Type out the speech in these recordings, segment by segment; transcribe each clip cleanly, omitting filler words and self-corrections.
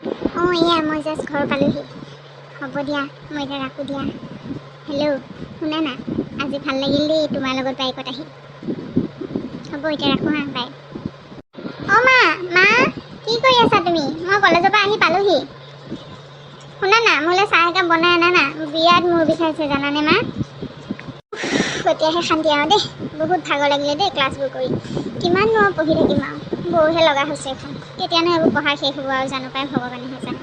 অঁ, এয়া মই জাষ্ট ঘৰ পালোহি। হ'ব দিয়া, মই এতিয়া ৰাখোঁ দিয়া। হেল্ল', শুনা না, আজি ভাল লাগিল দেই তোমাৰ লগত বাইকত আহি। হ'ব, এতিয়া ৰাখোঁ হা, বাই। অঁ মা, মা, কি কৰি আছা তুমি? মই কলেজৰ পৰা আহি পালোহি। শুনা না, মোলৈ চাহ একাপ বনাই আনা না। বিৰাট মূৰ বিষাইছে জানানে মা? উফ, এতিয়াহে শান্তি আৰু দেই। বহুত ভাগৰ লাগিলে দেই ক্লাছবোৰ কৰি। কিমাননো আৰু পঢ়ি থাকিম আৰু, বৰহে লগা হৈছে এখন। কেতিয়ানো এইবোৰ পঢ়া শেষ হ'ব আৰু জানো পাই, ভগৱানেহে জানে।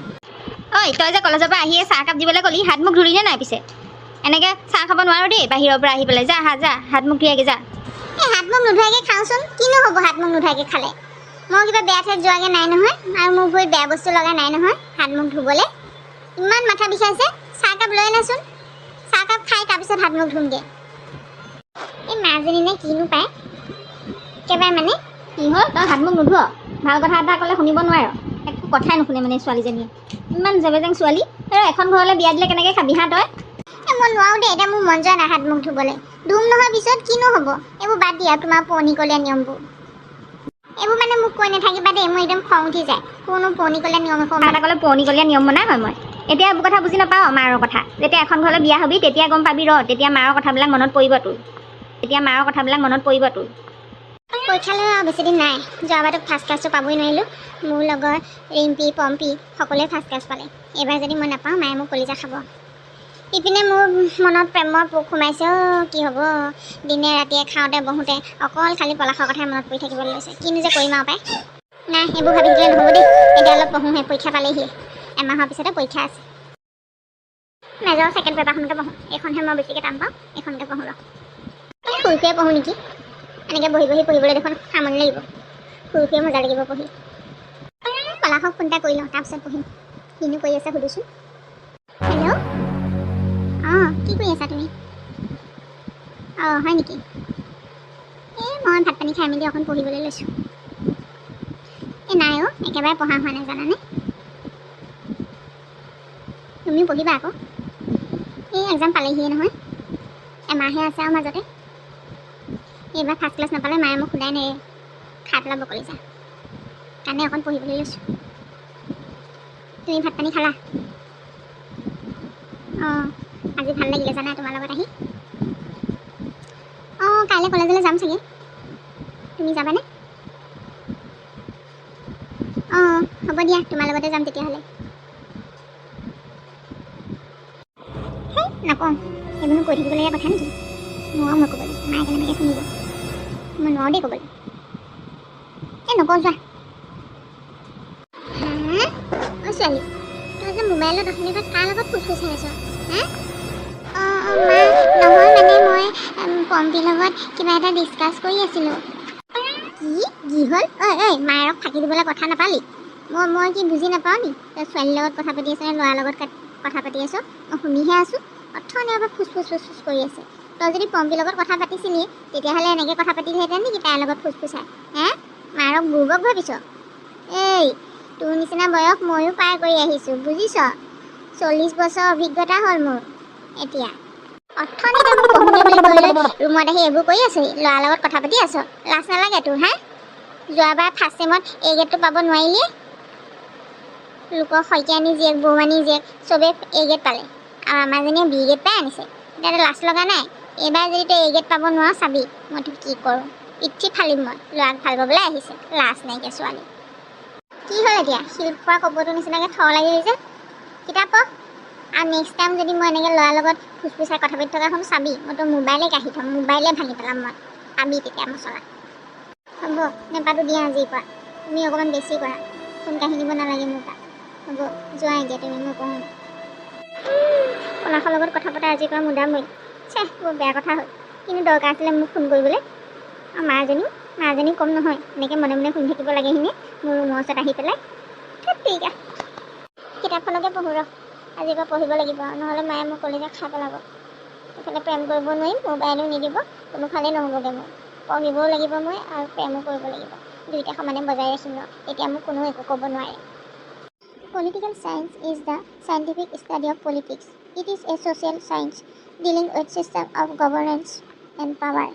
ঐ, তই যে কলেজৰ পৰা আহিয়ে চাহ কাপ দিবলৈ ক'লি, হাত মুখ ধুলি নে নাই পিছে? এনেকৈ চাহ খাব নোৱাৰো দেই বাহিৰৰ পৰা আহি পেলাই। যা হা, যা, হাত মুখ ধুই আগে যা। এই হাত মুখ নোধোৱাকৈ খাওঁচোন, কিনো হ'ব হাত মুখ নোধোৱাকৈ খালে? মই কিবা বেয়া ঠাইত যোৱাগৈ নাই নহয় আৰু মোৰ ভৰিত বেয়া বস্তু লগা নাই নহয় হাত মুখ ধুবলৈ। ইমান মাথা বিষাইছে, চাহকাপ লৈ আনাচোন। চাহকাপ খাই তাৰপিছত হাত মুখ ধুমগৈ। এই মাজনী নে কিনো পায় একেবাৰে মানে। কি হ'ল, তই হাত মুখ নুধুৱ? ভাল কথা এটা ক'লে শুনিব নোৱাৰ। একো কথাই নুশুনে মানে ছোৱালীজনীয়ে। ইমান জেবেজেং ছোৱালী আৰু এখন ঘৰলৈ বিয়া দিলে কেনেকৈ খাবি হা তই? এই মই নোৱাৰো দেই, এতিয়া মোৰ মন যোৱা নাই হাত মুখ ধুবলৈ। ধুম নহয় পিছত, কিনো হ'ব? এইবোৰ বাদ দিয়া, তোমাৰ পুৰণিকলীয়া নিয়মবোৰ এইবোৰ মানে মোক কৈ নাথাকিবা দেই, মোৰ একদম খং উঠি যায়। কোনো পুৰণিকলীয়া নিয়ম এখন কথা এটা ক'লে পুৰণিকলীয়া নিয়ম মনা হয়। মই এতিয়া এইবোৰ কথা বুজি নাপাওঁ মাৰৰ কথা। যেতিয়া এখন ঘৰলৈ বিয়া হবি তেতিয়া গম পাবি ৰ। তেতিয়া মাৰৰ কথাবিলাক মনত পৰিব তোৰ। তেতিয়া মাৰৰ কথাবিলাক মনত পৰিব তোৰ। পৰীক্ষালৈ আৰু বেছি দিন নাই। যোৱাবাৰতো ফাৰ্ষ্ট ক্লাছটো পাবই নোৱাৰিলোঁ। মোৰ লগৰ ৰিম্পী, পম্পী সকলোৱে ফাৰ্ষ্ট ক্লাছ পালে। এইবাৰ যদি মই নাপাওঁ, মায়ে মোক কলিজা খাব। ইপিনে মোৰ মনত প্ৰেমৰ পোক সোমাইছে। অ' কি হ'ব? দিনে ৰাতিয়ে খাওঁতে বহোঁতে অকল খালি পলাশৰ কথাই মনত পৰি থাকিবলৈ লৈছে। কিনো যে কৰিম আৰু পাই। নাই, এইবোৰ ভাবি থাকিলে নহ'ব দেই। এতিয়া অলপ পঢ়োঁহে, পৰীক্ষা পালেহি। এমাহৰ পিছতে পৰীক্ষা আছে। মেজৰ ছেকেণ্ড পেপাৰখনকে পঢ়োঁ। এইখনহে মই বেছিকৈ টান পাওঁ। এইখনকে পঢ়োঁ ৰ। এই শুই শুয়ে পঢ়োঁ নেকি? এনেকৈ বহি বহি পঢ়িবলৈ দেখোন আমনি লাগিব। শুই শুয়ে মজা লাগিব পঢ়ি। পলাশক ফোন এটা কৰি লওঁ, তাৰপিছত পঢ়িম। কিনো কৰি আছে সুধোচোন। হেল্ল', অঁ, কি কৰি আছা তুমি? অঁ, হয় নেকি? এই মই ভাত পানী খাই মেলি অকণ পঢ়িবলৈ লৈছোঁ। এই নাই অ', একেবাৰে পঢ়া হোৱা নাই জানানে? তুমিও পঢ়িবা আকৌ। এই এক্সাম পালেহিয়ে নহয়, এমাহে আছে আৰু মাজতে। এইবাৰ ফাৰ্ষ্ট ক্লাছ নাপালে মায়ে মোক সোধাই নেৰে, খাই পেলাব কলিজা। কাৰণে অকণ পঢ়িবলৈ লৈছোঁ। তুমি ভাত পানী খালা? অঁ, আজি ভাল লাগিলে জানা তোমাৰ লগত আহি। অঁ, কাইলৈ কলেজলৈ যাম চাগে। তুমি যাবানে? অঁ, হ'ব দিয়া, তোমাৰ লগতে যাম তেতিয়াহ'লে। হেই, নকওঁ। এইবোৰনো কৈ থাকিবলগীয়া কথা নেকি? নোৱাৰোঁ মই ক'বলৈ। মায়ে কেনেবাকৈ শুনিব। মই নোৱাৰোঁ দেই ক'বলৈ। এই নকওঁ যোৱা। হা, অ' ছোৱালী, তই যে মোবাইলত অথনিৰ পৰা কাৰ লগত ফুচফুচাই আছ হা? অঁ অঁ মা, নহয় মানে মই পম্পীৰ লগত কিবা এটা ডিছকাছ কৰি আছিলোঁ। কি কি হ'ল? ঐ ঐ, মায়েৰক ফাঁকি দিবলৈ কথা নাপালি। মই কি বুজি নাপাওঁ নি, তই ছোৱালীৰ লগত কথা পাতি আছ নে ল'ৰাৰ লগত কথা পাতি আছ? মই শুনিহে আছোঁ, অথনিৰ পৰা ফুচ ফুচ ফুচ ফুচ কৰি আছে। তই যদি পম্পীৰ লগত কথা পাতিছিলি, তেতিয়াহ'লে এনেকৈ কথা পাতিলিহেঁতেন নেকি তাইৰ লগত ফুচফুচাই? হে, মাৰক বুৰ্বক ভাবিছ? এই তোৰ নিচিনা বয়স ময়ো পাৰ কৰি আহিছোঁ, বুজিছ? 40 বছৰ অভিজ্ঞতা হ'ল মোৰ এতিয়া। অথনি তই মোক পঢ়োঁগে বুলি কৈ লৈ ৰুমত আহি এইবোৰ কৰি আছহি, ল'ৰাৰ লগত কথা পাতি আছ। লাজ নালাগে তোৰ হা? যোৱাবাৰ ফাৰ্ষ্ট চেমত এই গ্ৰেডটো পাব নোৱাৰিলিয়ে। লোকৰ শইকীয়ানী জীয়েক, বৰুৱানী জীয়েক চবেই এ গ্ৰেড পালে আৰু আমাৰজনীয়ে বি গ্ৰেড পাই আনিছে। এতিয়া লাজ লগা নাই? এইবাৰ যদি তই এ গ্ৰেড পাব নোৱাৰ, চাবি মই তোক কি কৰোঁ। পিঠি ফালিম মই। ল'ৰাক ভাল পাবলৈ আহিছে, লাজ নাইকিয়া ছোৱালী। কি হ'ল এতিয়া? শিল খোৱা কপৌটোৰ নিচিনাকৈ থৰ লাগি যে। কিতাপ পঢ় আৰু নেক্সট টাইম যদি মই এনেকৈ ল'ৰাৰ লগত ফুচফুচাই কথা পাতি থকা শুনো, চাবি মই তোৰ মোবাইলে কাঢ়ি থ'ম, মোবাইলে ভাঙি পেলাম মই। পাবি তেতিয়া মছলা। হ'ব, নেপাতো দিয়া আজিৰ পৰা। তুমি অকণমান বেছি কৰা। ফোন কাঢ়ি নিব নালাগে মোৰ পৰা। হ'ব, যোৱা এতিয়া তুমি, মই পঢ়োঁ। পলাশৰ লগত কথা পতা আজিৰ পৰা মুদা মৰিল। চেহ, বৰ বেয়া কথা হ'ল। কিনো দৰকাৰ আছিলে মোক ফোন কৰিবলৈ? আৰু মাজনীও, মাজনী কম নহয়। এনেকৈ মনে মনে শুনি থাকিব লাগেহিনে মোৰ ৰুমৰ ওচৰত আহি পেলাই? ধেত তেৰিকা, কিতাপখনকে পঢ়োঁ ৰ। আজিৰ পৰা পঢ়িব লাগিব আৰু, নহ'লে মায়ে মোক কলিজা খাই পেলাব। এইফালে প্ৰেম কৰিব নোৱাৰিম, মোবাইলো নিদিব, কোনোফালেই নহ'বগৈ মোৰ। পঢ়িবও লাগিব মই আৰু প্ৰেমো কৰিব লাগিব। দুয়োটা সমানে বজাই ৰাখিম ৰ, তেতিয়া মোক কোনো একো ক'ব নোৱাৰে। Political science is the scientific study of politics. It is a social science dealing with system of governance and power.